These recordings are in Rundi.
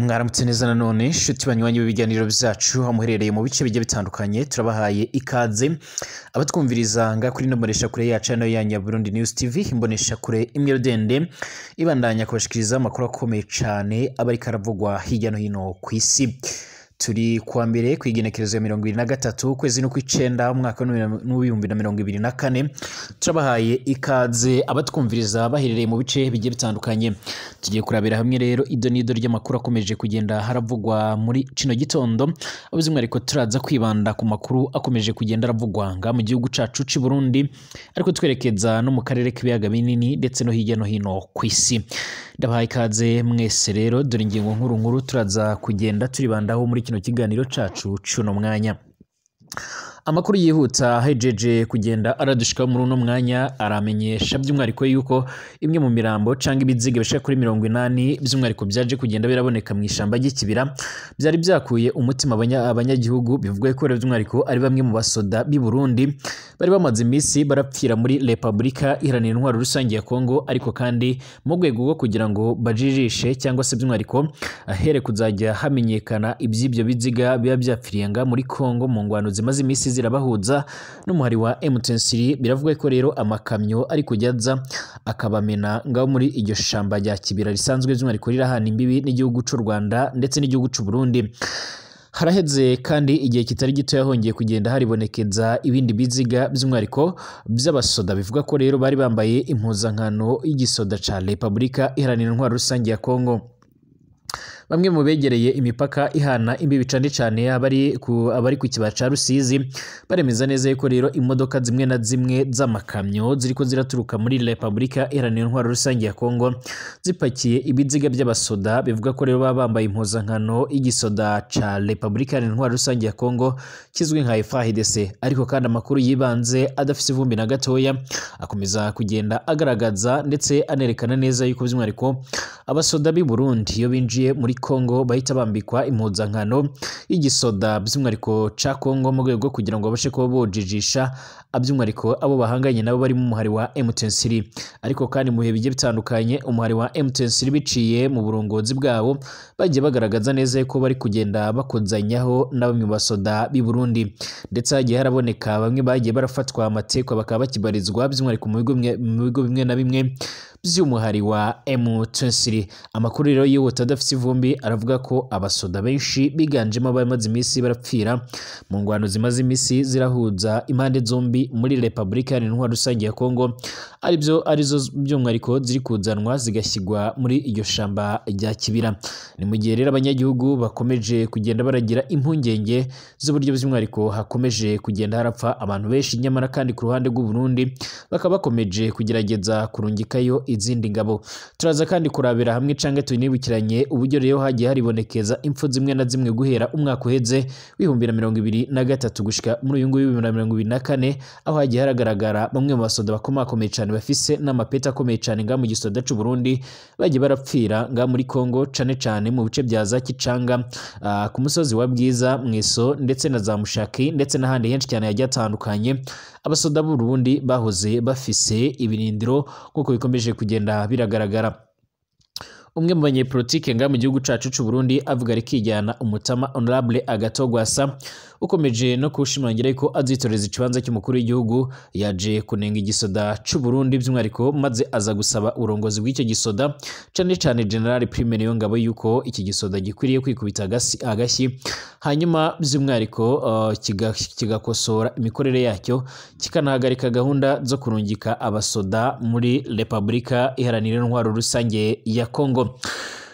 Mwaramutse neza nanone nshuti banywanyi b'ibiganiro byacu aho muherereye mu bice bigiye bitandukanye, turabahaye ikaze abatwumviriza nga kuri ino mboneshakure yacu hano ya Nyaburundi News TV, imboneshakure imwe rudende ibandanya kubashikiriza amakuru akomeye cane aba ariko aravugwa hirya no hino ku isi. Turi kuwa mbere kw'igenekerezo ya 23 ukwezi n'ukw'icenda umwaka w'2024. Turabahaye ikaze abatwumviriza baherereye mu bice bigiye bitandukanye. Tugiye kurabira hamwe rero ido n'ido ry'amakuru akomeje kugenda haravugwa muri kino gitondo, aho turaza kwibanda ku makuru akomeje kugenda aravugwa nga mu gihugu cacu c'u Burundi, ariko twerekeza no mu karere k'ibiyaga binini ndetse no hirya no hino ku isi. Ndabahaye ikaze mwese rero, dore ingingo nkuru nkuru turaza kugenda turibandaho muri kino kiganiro cacu cuno mwanya. Amakuru yihuta hejeje kugenda aradushika muri uno mwanya aramenyesha by'umwihariko yuko imwe mu mirambo canke ibiziga bishika kuri 80 by'umwihariko byaje kugenda biraboneka mu ishamba ry'ikibira byari byakuye umutima abanyagihugu. Bivugwa ko by'umwihariko ari bamwe mu basoda b'i Burundi bari bamaze iminsi barapfira muri Republika Iharanira Intwaro Rusange ya Kongo, ariko kandi mu rwego rwo kugira ngo bajijishe cyangwa se by'umwihariko ahere kuzajya hamenyekana iby'ibyo biziga biba byapfiriye nga muri Kongo mu ngwano zimaze iminsi zirabahuza n'umuhari wa M23. Biravuga ko rero amakamyo ari kujyaza akabamena ngaho muri iryo shamba rya kibira risanzwe by'umwihariko rirahana imbibi n'igihugu c'u Rwanda ndetse n'igihugu c'u Burundi. Haraheze kandi igihe kitari gito yahongeye kugenda haribonekeza ibindi biziga by'umwihariko by'abasoda, bivuga ko rero bari bambaye impuzankano y'igisoda ca Republika Iharanira Intwaro Rusange ya Kongo. Bamwe mu begereye imipaka ihana imbibi cane cane abari ku kibaya ca Rusizi baremeza neza yuko rero imodoka zimwe na zimwe z'amakamyo ziriko ziraturuka muri Republika Iharanira Intwaro Rusange ya Kongo zipakiye ibiziga by'abasoda, bivuga ko rero baba bambaye impuzankano y'igisoda ca Republika Iharanira Intwaro Rusange ya Kongo kizwi nka FARDC. Ariko kandi amakuru yibanze adafise ivumbi na gatoya akomeza kugenda agaragaza ndetse anerekana neza yuko by'umwihariko abasoda b'i Burundi iyo binjiye muri Kongo bahita bambikwa impuzankano y'igisoda by'umwihariko ca Kongo mu rwego kugira ngo babashe kuba bojijisha by'umwihariko abo bahanganye nabo bari mu muhari wa M23. Ariko kandi mu bihe bigiye bitandukanye umuhari wa M23 biciye mu burongozi bwabo bagiye bagaragaza neza ko bari kugenda bakozanyaho na bamwe basoda b'i Burundi, ndetse hagiye haraboneka bamwe bagiye barafatwa amatekwa bakaba bakibarizwa by'umwihariko mu bigo bimwe na bimwe by'umuhari wa M23. Amakuru rero yihuta adafise ivumbi aravuga ko abasoda benshi biganjemo abamaze iminsi barapfira mu ngwano zimaze iminsi zirahuza impande zombi muri Republika Iharanira Intwaro Rusange ya Kongo, aribyo arizo by'umwihariko ziri kuzanwa zigashyirwa muri iryo shamba rya kibira. Ni mu gihe rero abanyagihugu bakomeje kugenda baragira impungenge z'uburyo by'umwihariko hakomeje kugenda harapfa abantu benshi, nyamara kandi ku ruhande rw'u Burundi bakaba bakomeje kugerageza kurungikayo izindi ngabo. Turaza kandi kurabira hamwe canke tunibukiranye uburyo rero hagiye haribonekeza impfu zimwe na zimwe guhera umwaka uheze w'2023 gushika muri uyu nguyu 2024, aho hagiye haragaragara bamwe mu basoda bakomakomeye cane bafise n'amapeta akomeye cane nga mu gisoda c'u Burundi bagiye barapfira nga muri Kongo cane cane mu bice bya za Kicanga, ku musozi wa Bwiza, Mweso ndetse na za Mushaki ndetse n'ahandi henshi cyane hagiye hatandukanye. Abasoda b'u Burundi bahoze bafise ibirindiro nk'uko bikomeje kugenda biragaragara. Umwe mu banyepolitike nga mu gihugu cacu c'u Burundi avuga rikijyana umutama Honorable Agathon Rwasa ukomeje no kushimangira ko azitoreza ikibanza cy'umukuru w'igihugu, yaje kunenga igisoda c'u Burundi by'umwihariko maze aza gusaba urongozi bw'icyo gisoda cane cane General Prime Niyongabo yuko iki gisoda gikwiriye kwikubita agashyi hanyuma by'umwihariko kigakosora imikorere yacyo kikanahagarika gahunda zo kurungika abasoda muri Republika Iharanira Intwaro Rusange ya Kongo.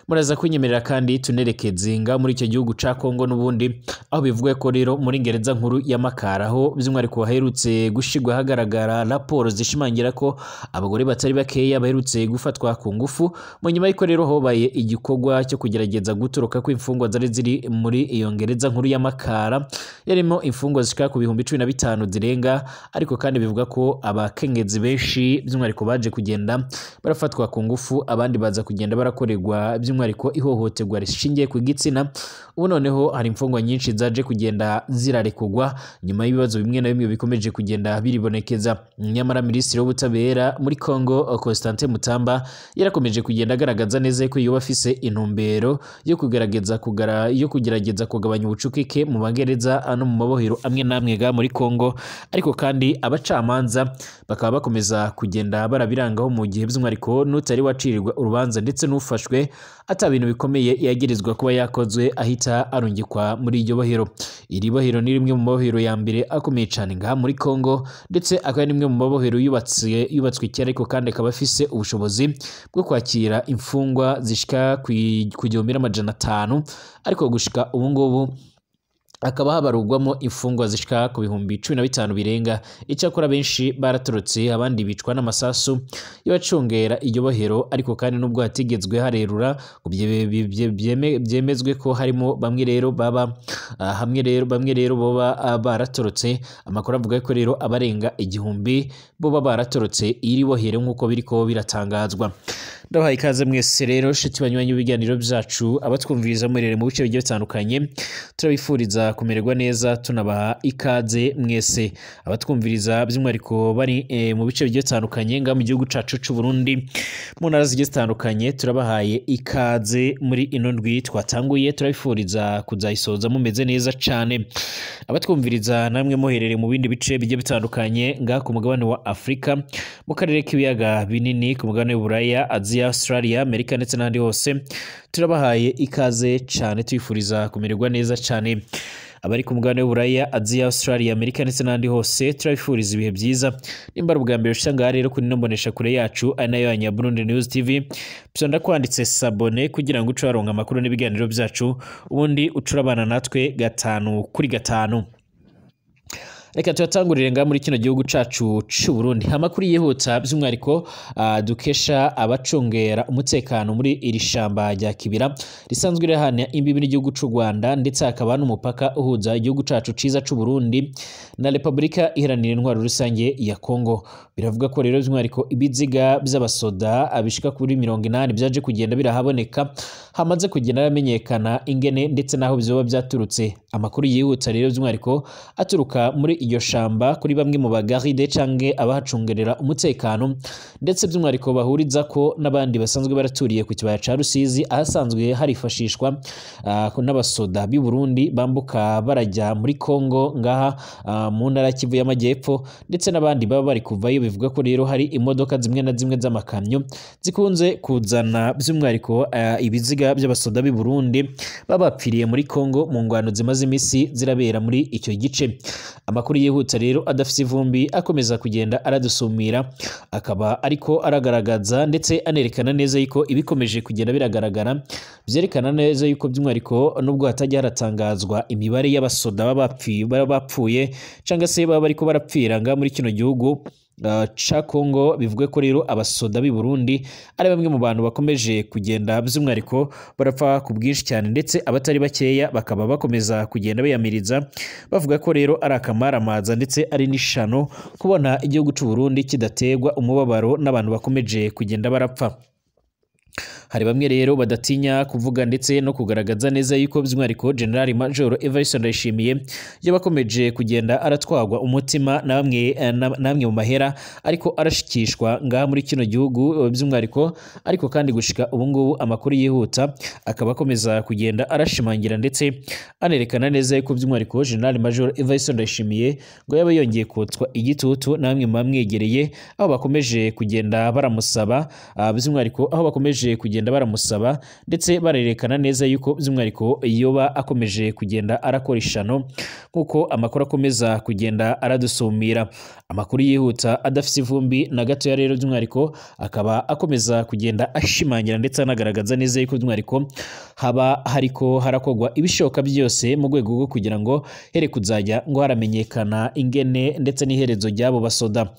Muraza kunyemerera kandi tunerekeze nga muri icyo gihugu ca Kongo n'ubundi, aho bivuga ko rero muri ngereza nkuru ya Makara aho by'umwihariko haherutse gushigwa hagaragara raporo zishimangira ko abagore batari bakeya baherutse gufatwa ku ngufu mu nyuma y'uko rero hobaye igikorwa cyo kugerageza gutoroka kw'imfungwa zari ziri muri iyo ngereza nkuru ya Makara yarimo imfungwa zishika ku 15,000 zirenga. Ariko kandi bivuga ko abakenyezi benshi by'umwihariko baje kugenda barafatwa ku ngufu, abandi baza kugenda barakorerwa by'umwihariko ihohoterwa rishingiye ku gitsina. Ubu noneho hari imfungwa nyinshi zaje kugenda zirarekugwa nyuma y'ibibazo bimwe na bimwe bikomeje kugenda biribonekeza. Nyamara Minisitiri w'Ubutabera muri Congo Constantin Mutamba yarakomeje kugenda agaragaza neza ko yoba afise intumbero yo kugerageza kugabanya ubucukike mu magereza no mu mabohero amwe n'amwe ga muri Congo, ariko kandi abacamanza bakaba bakomeza kugenda barabirangaho mu gihe by'umwihariko n'utari wacirirwa urubanza ndetse n'ufashwe ata bintu bikomeye yagirizwa kuba yakozwe ahita arungikwa muri iryo bohero. Iri bohero ni rimwe mu mabohero ya mbere akomeye cyane ngaha muri Congo, ndetse akaba ari rimwe mu mabohero yubatswe kera, ariko kandi akaba afise ubushobozi bwo kwakira imfungwa zishika ku 1500, ariko gushika ubu ngubu akaba habarugwamo imfungwa zishika ku 15,000 birenga. Icyakora benshi baratorotse, abandi bicwa n'amasasu y'abacungera iryo bohero, ariko kandi nubwo hatigezwe harerura byemezwe ko harimo bamwe rero baba hamwe rero bamwe rero boba baratorotse. Amakuru avuga ko rero abarenga 1000 boba baratorotse iri bohero nk'uko biriko biratangazwa. Ndabahaye ikaze mwese rero nshuti banywanyi b'ibiganiro byacu, abatwumviriza murere mu bice bigiye bitandukanye, turabifuriza kumererwa neza, tunabaha ikaze mwese abatwumviriza by'umwihariko bari mu bice bigiye bitandukanye nga mu gihugu cacu c'u Burundi mu ntara zigiye zitandukanye, turabahaye ikaze muri ino ndwi twatanguye, turabifuriza kuzayisoza mumeze neza cane. Abatwumviriza namwe muherere mu bindi bice bigiye bitandukanye nga ku mugabane wa Afrika, mu karere k'ibiyaga binini, ku mugabane w'Uburaya, Aziya, Australia, Amerika ndetse n'ahandi hose, turabahaye ikaze cyane, twifuriza kumererwa neza cyane. Abari ku mugabane w'Uburaya, Aziya, Australia, Amerika ndetse n'ahandi hose, turabifuriza ibihe byiza. Nimba ari ubwa mbere ushanga rero kuri ino mbonesha kure yacu ari nayo ya Burundi News TV, byonda kwanditse sabone kugira ngo uce waronka amakuru n'ibiganiro byacu, ubundi ucurabana natwe 5 kuri 5. Reka tuyatangurire nga muri kino gihugu cacu c'u Burundi. Amakuru yihuta by'umwihariko dukesha abacungera umutekano muri iri shamba rya Kibira risanzwe rihana imbibi n'igihugu c'u Rwanda, ndetse hakaba n'umupaka uhuza igihugu cacu ciza c'u Burundi na Republika Iharanira Intwaro Rusange ya Congo. Biravuga ko rero by'umwihariko ibiziga by'abasoda abishika kuri 80 byaje kugenda birahaboneka, hamaze kugenda ramenyekana ingene ndetse naho bizoba byaturutse. Amakuru yihuta rero by'umwihariko aturuka muri iryo shamba kuri bamwe mu bagaride canke abahacungerera umutekano, ndetse by'umwihariko bahuriza ko n'abandi basanzwe baraturiye ku kibaya ca Rusizi ahasanzwe harifashishwa n'abasoda b'i Burundi bambuka barajya muri Congo ngaha mu ntara Kivu y'Amajyepfo, ndetse n'abandi baba bari kuvayo. Bivuga ko rero hari imodoka zimwe na zimwe z'amakamyo zikunze kuzana by'umwihariko ibiziga by'abasoda b'i Burundi baba bapfiriye muri Congo mu ngwano zimaze imisi zirabera muri icyo gice. Amakuru yihuta rero adafite ivumbi akomeza kugenda aradusumira, akaba ariko aragaragaza ndetse anerekana neza yuko ibikomeje kugenda biragaragara, byerekana neza yuko by'umwihariko nubwo hatajya haratangazwa imibare y'abasoda baba bapfuye cyangwa se baba bariko barapfira nga muri kino gihugu ca Congo, bivuge ko rero abasoda b'i Burundi ari bamwe mu bantu bakomeje kugenda by'umwihariko barapfa ku bwinshi cyane, ndetse abatari bakeya bakaba bakomeza kugenda biyamiriza bavuga ko rero ari akamaramaza ndetse ari n'ishano kubona igihugu c'u Burundi kidategwa umubabaro n'abantu bakomeje kugenda barapfa. Hari bamwe rero badatinya kuvuga ndetse no kugaragaza neza yuko by'umwihariko General Major Evariste Ndayishimiye yabakomeje kugenda aratwagwa umutima na bamwe mu mahera ariko arashikishwa ngaha muri kino gihugu by'umwihariko, ariko kandi gushika ubu ngubu amakuru yihuta akaba akomeza kugenda arashimangira ndetse anerekana neza yuko by'umwihariko General Major Evariste Ndayishimiye ngo yaba yongeye kotswa igitutu na bamwe mu bamwegereye, aho bakomeje kugenda baramusaba by'umwihariko aho bakomeje kugenda baramusaba ndetse barerekana neza yuko by'umwihariko yoba akomeje kugenda arakora ishano nkuko amakuru akomeza kugenda aradusumira. Amakuru yihuta adafite ivumbi na gato ya rero by'umwihariko akaba akomeza kugenda ashimangira ndetse anagaragaza neza yuko by'umwihariko haba hariko harakogwa ibishoboka byose mu rwego rwo kugira ngo here kuzajya ngo haramenyekana ingene ndetse n'iherezo ry'abo basoda.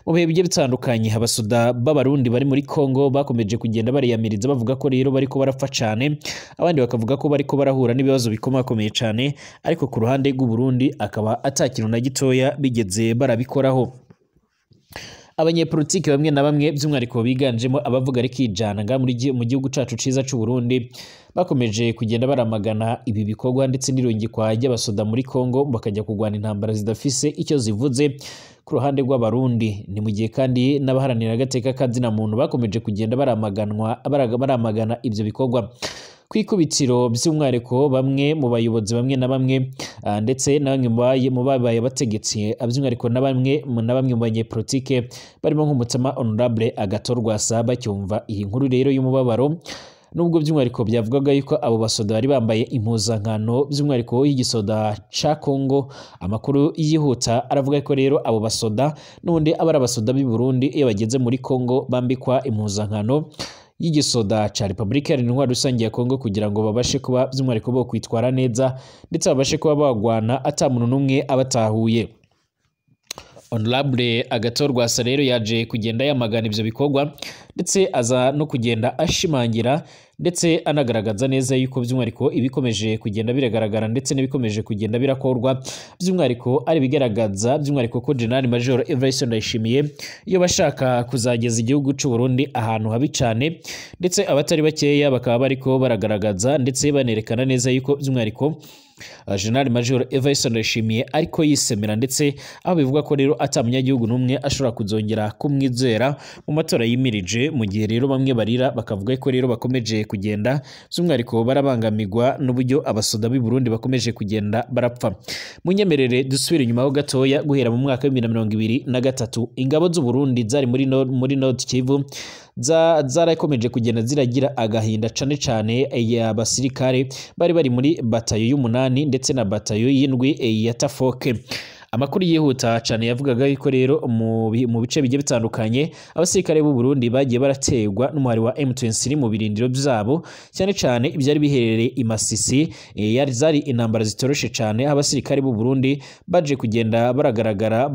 Mu bihe bigiye bitandukanye abasoda b'abarundi bari muri Congo bakomeje kugenda bariyamiriza bavuga ko rero bariko barapfa cyane, abandi bakavuga ko bariko barahura n'ibibazo bikomakomeye cyane, ariko ku ruhande rw'u Burundi akaba atakintu na gitoya bigeze barabikoraho. Abanyepolitiki bamwe na bamwe, by'umwihariko biganjemo abavuga rikijana nga mu gihugu cacu ciza c'u Burundi, bakomeje kugenda baramagana ibi bikorwa ndetse n'irungikwa ry'abasoda muri Kongo bakajya kurwana intambara zidafise icyo zivuze ku ruhande rw'Abarundi. Ni mu gihe kandi n'abaharanira agateka kazina muntu bakomeje kugenda baramagana ivyo bikorwa. Kwikubitiro by'umwihariko bamwe mu bayobozi bamwe na bamwe, ndetse na bamwe mu babaye bategetsi, by'umwihariko na bamwe mu banyepolitike barimo nk'Umutama Honorable Agathon Rwasa, bacyumva iyi nkuru rero y'umubabaro, nubwo by'umwihariko byavugaga yuko abo basoda bari bambaye impuzankano by'umwihariko y'igisoda ca Kongo. Amakuru yihuta aravuga ko rero abo basoda n'ubundi aba ari abasoda b'i Burundi, iyo bageze muri Kongo bambikwa impuzankano y'igisoda ca Republika Iharanira Intwaro Rusange ya Kongo kugira ngo babashe kuba by'umwihariko bo kwitwara neza, ndetse babashe kuba bagwana ata muntu n'umwe abatahuye. Honorable Agathon Rwasa rero yaje kugenda yamagana ivyo bikorwa, ndetse aza no kugenda ashimangira ndetse anagaragaza neza yuko by'umwihariko ibikomeje kugenda biragaragara ndetse n'ibikomeje kugenda birakorwa by'umwihariko ari bigaragaza by'umwihariko ko General Major Evariste Ndayishimiye iyo bashaka kuzageza igihugu c'u Burundi ahantu habi cane, ndetse abatari bakeya bakaba bariko baragaragaza ndetse banerekana neza yuko by'umwihariko General Major Evariste Ndayishimiye ariko yisemera, ndetse aho bivuga ko rero ata munyagihugu n'umwe ashobora kuzongera kumwizera mu matora yimirije. Mu gihe rero bamwe barira bakavuga ko rero bakomeje kugenda by'umwihariko barabangamirwa n'uburyo abasoda b'i Burundi bakomeje kugenda barapfa. Munyemerere dusubire inyuma ho gatoya, guhera mu mwaka wa 2023 ingabo z'u Burundi zari muri Nord Kivu zarakomeje kugenda ziragira agahinda cane cane y'abasirikare bari muri batayo y'umunani ndetse na batayo y'indwi ya Tafoke. Amakuru yihuta cyane yavugaga yuko rero mu bice bigiye bitandukanye abasirikare b'u Burundi bagiye barategwa n'umuhari wa M23 mu birindiro byabo, cyane cyane ibyari biherereye i Masisi. Yari zari intambara zitoroshe cyane, abasirikare b'u Burundi baje kugenda baragaragara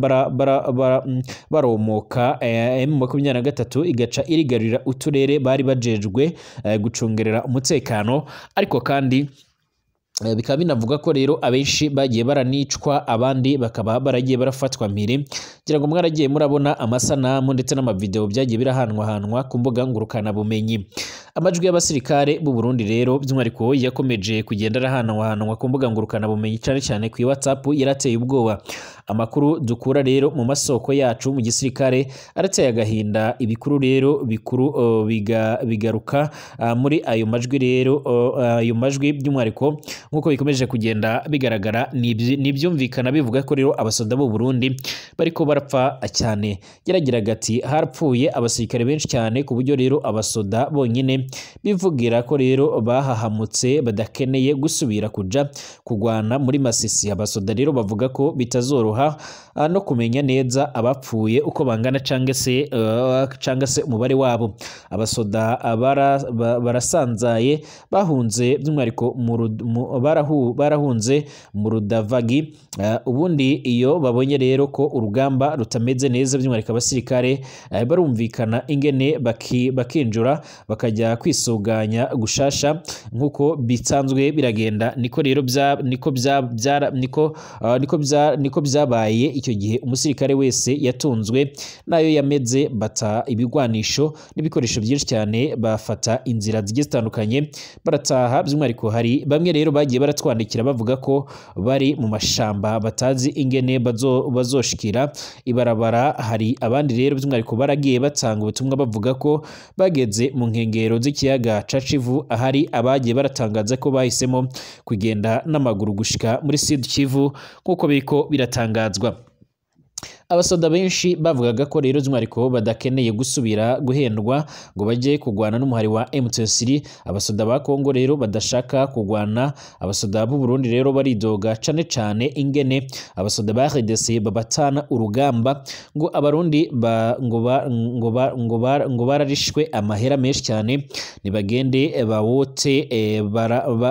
baromoka. M23 igaca irigarurira uturere bari bajejwe gucungerera umutekano, ariko kandi bikaba binavuga ko rero abenshi bagiye baranicwa, abandi bakaba baragiye barafatwa mpiri. Ngira ngo mwaragiye murabona amasanamu ndetse n'amavideo byagiye birahanwahanwa ku mbuga ngurukana bumenyi. Amajwi y'abasirikare b'u Burundi rero by'umwihariko yakomeje kugenda arahanwahanwa ku mbuga ngurukana bumenyi, cyane cyane ku WhatsApp, yarateye ubwoba. Amakuru dukura rero mu masoko yacu mu gisirikare arateye agahinda. Ibikuru rero bikuru bigaruka muri ayo majwi rero, ayo majwi by'umwihariko nkuko bikomeje kugenda bigaragara nibyumvikana bivuga ko rero abasoda b'u Burundi bariko barapfa cyane. Yaragiraga ati harapfuye abasirikare benshi cyane, ku buryo rero abasoda bonyine bivugira ko rero bahahamutse badakeneye gusubira kuja kugwana muri Masisi. Abasoda rero bavuga ko bitazoroha no kumenya neza abapfuye uko bangana cyangwa se umubare wabo. Abasoda barasanzaye bahunze by'umwihariko barahunze mu Rudavagi. Ubundi iyo babonye rero ko urugamba rutameze neza by'umwihariko abasirikare barumvikana ingene bakinjura bakajya kwisuganya gushasha nkuko bisanzwe biragenda. Niko rero niko byabaye icyo gihe. Umusirikare wese yatunzwe nayo yameze, bata ibigwanisho n'ibikoresho byinshi cyane, bafata inzira zigiye zitandukanye barataha. By'umwihariko hari bamwe rero bagiye baratwandikira bavuga ko bari mu mashamba batazi ingene bazoshikira ibarabara. Hari abandi rero by'umwihariko baragiye batanga ubutumwa bavuga ko bageze mu nkengero z'ikiyaga ca Kivu, ahari abagiye baratangaza ko bahisemo kugenda n'amaguru gushika muri Sud Kivu nkuko biriko biratangazwa. Abasoda benshi bavugaga ko rero by'umwihariko badakeneye gusubira guhendwa ngo bajye kugwana n'umuhari wa M23. Abasoda ba Kongo rero badashaka kugwana. Abasoda b'u Burundi rero baridoga cane cane ingene abasoda ba RDC babatana urugamba, ngo abarundi ngo bararishwe amahera menshi cyane, nibagende bawote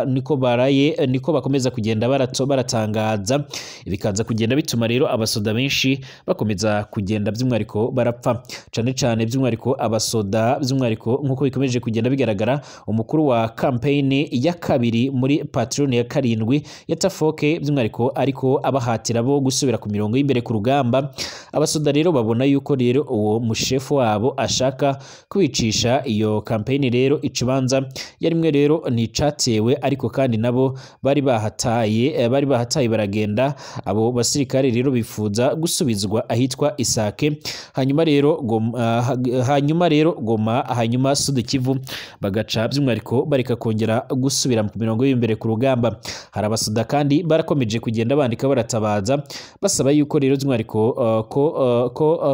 niko baraye, niko bakomeza kugenda baratangaza. Bikaza kugenda bituma rero abasoda benshi bakomeza kugenda by'umwihariko barapfa, cane cane by'umwihariko abasoda, by'umwihariko nk'uko bikomeje kugenda bigaragara. Umukuru wa campaign ya kabiri muri patron ya 7 ya Tafoke by'umwihariko ariko abahatira bo gusubira ku mirongo y'imbere ku rugamba. Abasoda rero babona yuko rero uwo mushefu wabo ashaka kwicisha iyo campaign rero ikibanza yarimwe rero nticatewe, ariko kandi nabo bari bahataye baragenda. Abo basirikare rero bifuza gusubizwa ahitwa Isake, hanyuma rero Goma, hanyuma Sud Kivu, bagaca by'umwihariko bareka kongera gusubira mu mirongo y'imbere ku rugamba. Hari abasoda kandi barakomeje kugenda bandika baratabaza basaba yuko rero by'umwihariko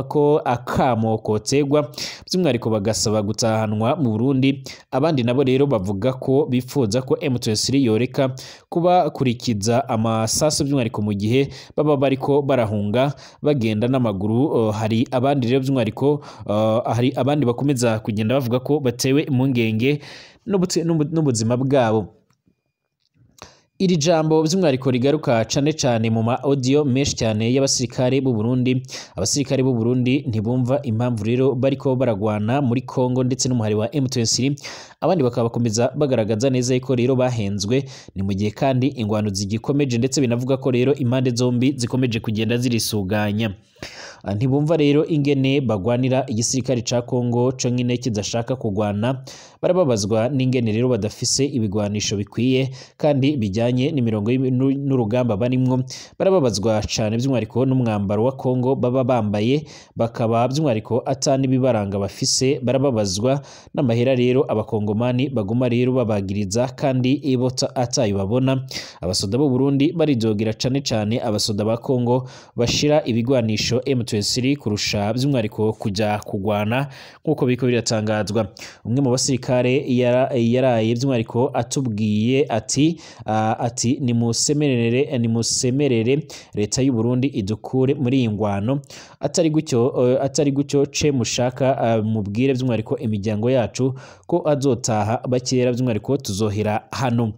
ko akamo kotegwa, by'umwihariko bagasaba gutahanwa mu Burundi. Abandi nabo rero bavuga ko bifuza ko M23 yoreka kubakurikiza amasasu by'umwihariko mu gihe baba bariko barahunga bagenda n'amaguru. Hari abandi rero by'umwihariko hari abandi bakomeza kugenda bavuga ko batewe impungenge n'ubuzima bwabo. Iri jambo by'umwihariko rigaruka cane cane mu ma audio menshi cyane y'abasirikare b'u Burundi. Abasirikare b'u Burundi ntibumva impamvu rero bariko baragwana muri Kongo ndetse n'umuhari wa M23, abandi bakaba bakomeza bagaragaza neza yuko rero bahenzwe. Ni mu gihe kandi ingwano zigikomeje, ndetse binavuga ko rero impande zombi zikomeje kugenda zirisuganya. Ntibumva rero ingene bagwanira igisirikare ca Kongo co nyine kidashaka kugwana, barababazwa n'ingene rero badafise ibigwanisho bikwiye kandi bijyanye n'imirongo n'urugamba barimwo. Barababazwa cane by'umwihariko n'umwambaro wa Kongo baba bambaye, bakaba by'umwihariko ata n'ibibaranga bafise. Barababazwa n'amahera rero abakongomani baguma rero babagiriza kandi ibo atayo babona. Abasoda b'u Burundi baridogera cane cane abasoda ba Kongo bashira ibigwanisho M23 kurusha by'umwihariko kujya kugwana nk'uko biko biratangazwa. Umwe mu basirikare yaraye by'umwihariko atubwiye ati nimusemerere leta y'u Burundi idukure muri iyi ngwano, atari gutyo ce mushaka mubwire by'umwihariko imiryango yacu ko azotaha bakera, by'umwihariko tuzohera hano.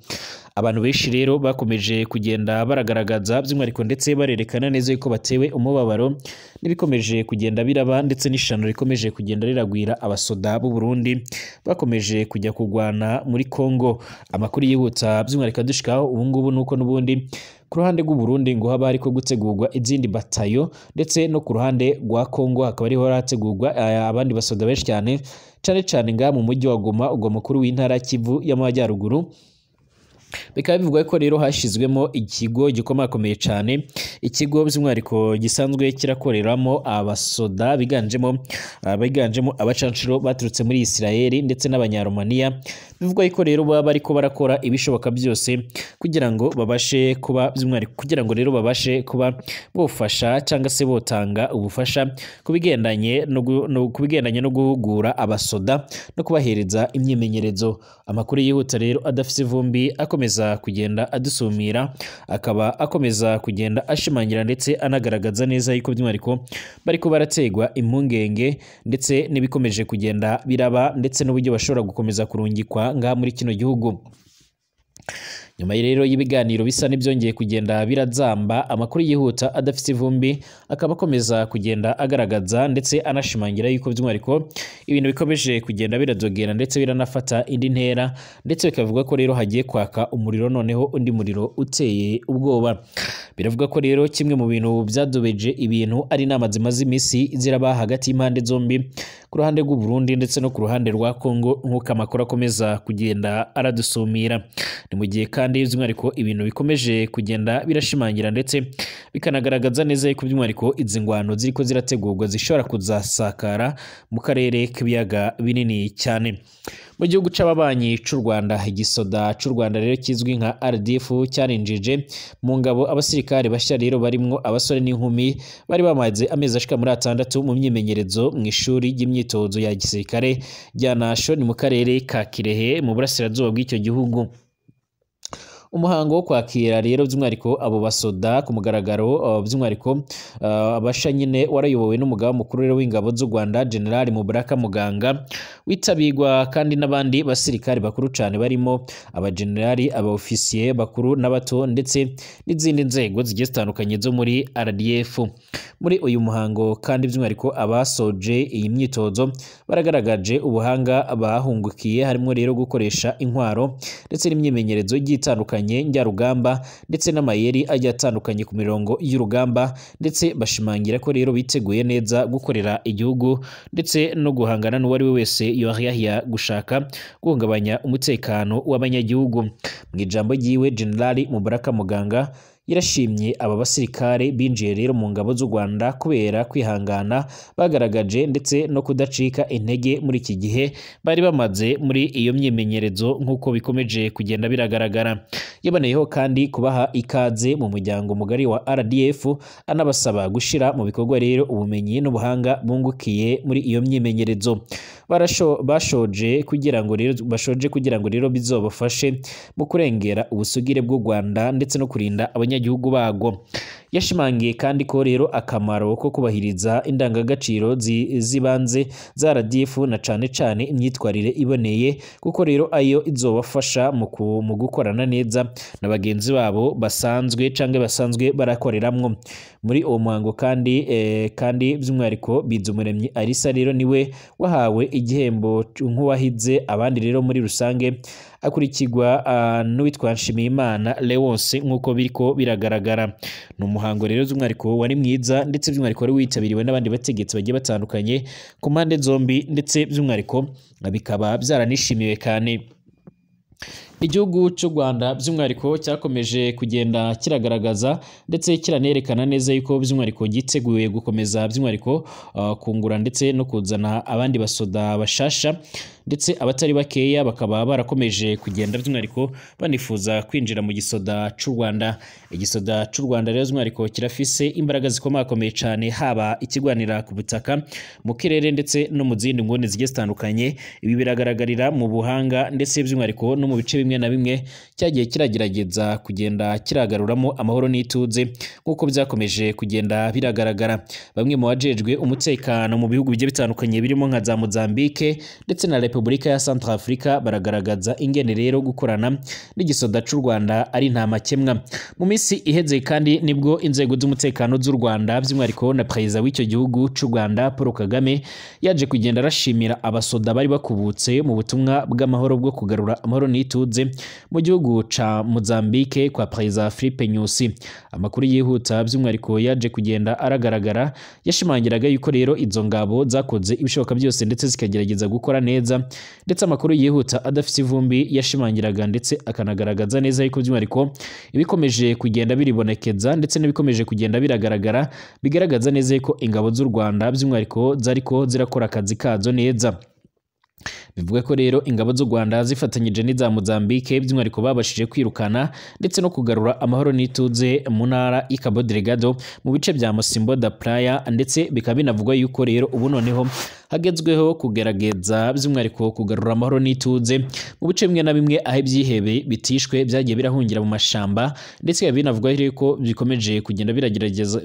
Abantu benshi rero bakomeje kugenda baragaragaza by'umwihariko ndetse barerekana neza yuko batewe umubabaro n'ibikomeje kugenda biraba, ndetse n'ishano rikomeje kugenda riragwira abasoda b'u Burundi bakomeje kujya kugwana muri Kongo. Amakuru yihuta by'umwihariko adushikaho ubu ngubu nuko n'ubundi ku ruhande rw'u Burundi ngo haba hariko gutegurwa izindi batayo, ndetse no ku ruhande rwa Kongo hakaba ariho harategurwa abandi basoda benshi cyane cyane cyane nga mu mujyi wa Goma, ubwo mukuru w'intara Kivu y'Amajyaruguru. Bikaba bivugwa ko rero hashizwemo ikigo gikomakomeye cyane, ikigo by'umwihariko gisanzwe kirakoreramo abasoda biganjemo abacancuro baturutse muri Israel ndetse n'abanyaromania. Bivugwa ko rero baba bariko barakora ibishoboka byose kugira ngo babashe kuba by'umwihariko kugira ngo rero babashe kuba bofasha cyangwa se botanga ubufasha kubigendanye no guhugura abasoda no kubahereza imyimenyerezo. Amakuru yihuta rero adafise ivumbi akomeza kugenda adusumira, akaba akomeza kugenda ashimangira ndetse anagaragaza neza yuko by'umwihariko bariko barategwa impungenge ndetse n'ibikomeje kugenda biraba, ndetse n'uburyo bashobora gukomeza kurungikwa ngaha muri kino gihugu. Nyuma rero y'ibiganiro bisa n'ibyongeye kugenda birazamba, amakuru yihuta adafite ivumbi akaba akomeza kugenda agaragaza ndetse anashimangira yuko by'umwihariko ibintu bikomeje kugenda biradogera ndetse biranafata indi ntera, ndetse bikavuga ko rero hagiye kwaka umuriro, noneho undi muriro uteye ubwoba. Biravuga ko rero kimwe mu bintu byadobeje ibintu ari inama zimaze iminsi ziraba hagati y'impande zombi, ku ruhande rw'u Burundi ndetse no ku ruhande rwa Kongo, nk'uko amakuru akomeza kugenda aradusumira. Ni mu gihe kandi by'umwihariko ibintu bikomeje kugenda birashimangira ndetse bikanagaragaza neza yuko by'umwihariko izi ngwano ziriko zirategurwa zishobora kuzasakara mu karere k'ibiyaga binini cyane. Mu gihugu c'ababanyi c'u Rwanda, igisoda c'u Rwanda rero kizwi nka RDF cyarinjije mu ngabo abasirikare bashya rero barimwo abasore n'inkumi bari bamaze amezi ashika muri 6 mu myimenyerezo mu ishuri ry'imyitozo ya gisirikare rya Nasho, ni mu karere ka Kirehe mu burasirazuba bw'icyo gihugu. Umuhango wo kwakira rero by'umwihariko abo basoda ku mugaragaro, by'umwihariko abasha nyine, warayobowe n'umugaba mukuru rero w'ingabo z'u Rwanda, General Mubaraka Muganga, witabirwa kandi n'abandi basirikari bakuru cyane barimo abagenerali, abaofisiye bakuru n'abato, ndetse n'izindi nzego zigiye zitandukanye zo muri RDF. Muri uyu muhango kandi by'umwihariko abasoje iyi myitozo baragaragaje ubuhanga bahungukiye, harimo rero gukoresha intwaro ndetse n'imyimenyerezo igiye itandukanye njyarugamba, ndetse n'amayeri agiye atandukanye ku mirongo y'urugamba, ndetse bashimangira ko rero biteguye neza gukorera igihugu ndetse no guhangana n'uwo ari we wese yohyahiya gushaka guhungabanya umutekano w'abanyagihugu. Mu ijambo ryiwe, General Mubaraka Muganga yarashimye aba basirikare binjiye rero mu ngabo z'u Rwanda kubera kwihangana bagaragaje ndetse no kudacika intege muri iki gihe bari bamaze muri iyo myimenyerezo, nk'uko bikomeje kugenda biragaragara. Yaboneyeho kandi kubaha ikaze mu muryango mugari wa RDF, anabasaba gushira mu bikorwa rero ubumenyi n'ubuhanga bungukiye muri iyo myimenyerezo. Bashoje kugira ngo rero bizobafashe mu kurengera ubusugire bw'u Rwanda ndetse no kurinda abanyagihugu bago. Yashimangiye kandi ko rero akamaro ko kubahiriza indangagaciro z'ibanze za RDF, na cane cane imyitwarire iboneye, kuko rero ayo izobafasha mu gukorana neza na bagenzi babo basanzwe canke basanzwe barakoreramwo. Muri uwo muhango kandi by'umwihariko Bizumuremyi Alisa rero niwe wahawe igihembo nk'uwahize abandi rero muri rusange, akurikirwa n'uwitwa Nshimiyimana Leonce, nk'uko biriko biragaragara. Ni umuhango rero by'umwihariko wari mwiza, ndetse by'umwihariko wari witabiriwe n'abandi bategetsi bagiye batandukanye ku mpande zombi, ndetse by'umwihariko bikaba byaranishimiwe cyane. Igihugu cy'u Rwanda by'umwihariko cyakomeje kugenda kiragaragaza ndetse kiranerekana neza yuko by'umwihariko giteguye gukomeza by'umwihariko kungura ndetse no kuzana abandi basoda bashasha, ndetse abatari bakeya bakaba barakomeje kugenda by'umwihariko banifuza kwinjira mu gisoda cy'u Rwanda. Igisoda cy'u Rwanda rero by'umwihariko kirafise imbaraga zikomakomeye cyane, haba ikigwanira ku butaka, mu kirere, ndetse no mu zindi nguni zigiye zitandukanye. Ibi biragaragarira mu buhanga ndetse by'umwihariko no mu bice bimwe na bimwe cyagiye kiragerageza kugenda kiragaruramo amahoro n'ituze, nk'uko byakomeje kugenda biragaragara. Bamwe mu bajejwe umutekano mu bihugu bigiye bitandukanye birimo nka za Mozambique ndetse na Repubulika ya Centrafrica baragaragaza ingene rero gukorana n'igisoda cy'u Rwanda ari nta makemwa. Mu minsi iheze kandi nibwo inzego z'umutekano z'u Rwanda by'umwihariko na perezida w'icyo gihugu cy'u Rwanda Paul Kagame yaje kugenda arashimira abasoda bari bakubutse mu butumwa bw'amahoro bwo kugarura amahoro n'ituze mu gihugu ca Mozambique kwa perezida Filipe Nyusi. Amakuru yihuta by'umwihariko yaje kugenda aragaragara yashimangiraga yuko rero izo ngabo zakoze ibishoboka byose ndetse zikagerageza gukora neza, ndetse amakuru yihuta adafite ivumbi yashimangiraga ndetse akanagaragaza neza yuko by'umwihariko ibikomeje kugenda biribonekeza ndetse n'ibikomeje kugenda biragaragara bigaragaza neza yuko ingabo z'u Rwanda by'umwihariko zariko zirakora akazi kazo neza. Bivuga ko rero ingabo z'u Rwanda zifatanyije n'iza Mozambique by'umwihariko babashije kwirukana ndetse no kugarura amahoro n'ituze mu ntara y'i Cabo Delgado mu bice bya Mocimboa da Praia, ndetse bikaba binavugwa yuko rero ubu noneho hagezweho kugerageza by'umwihariko kugarura amahoro n'ituze mu bice bimwe na bimwe aho ibyihebe bitishwe byagiye birahungira mu mashamba, ndetse binavugwa ko bikomeje kugenda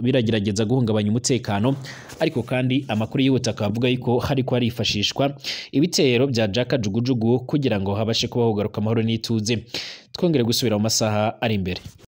biragerageza guhungabanya umutekano. Ariko kandi amakuru yihuta akavuga yuko hariko harifashishwa ibitero bya Jaka Jugujugu kugira ngo habashe kubaho kugaruka amahoro n'ituze. Twongere gusubira mu masaha ari imbere.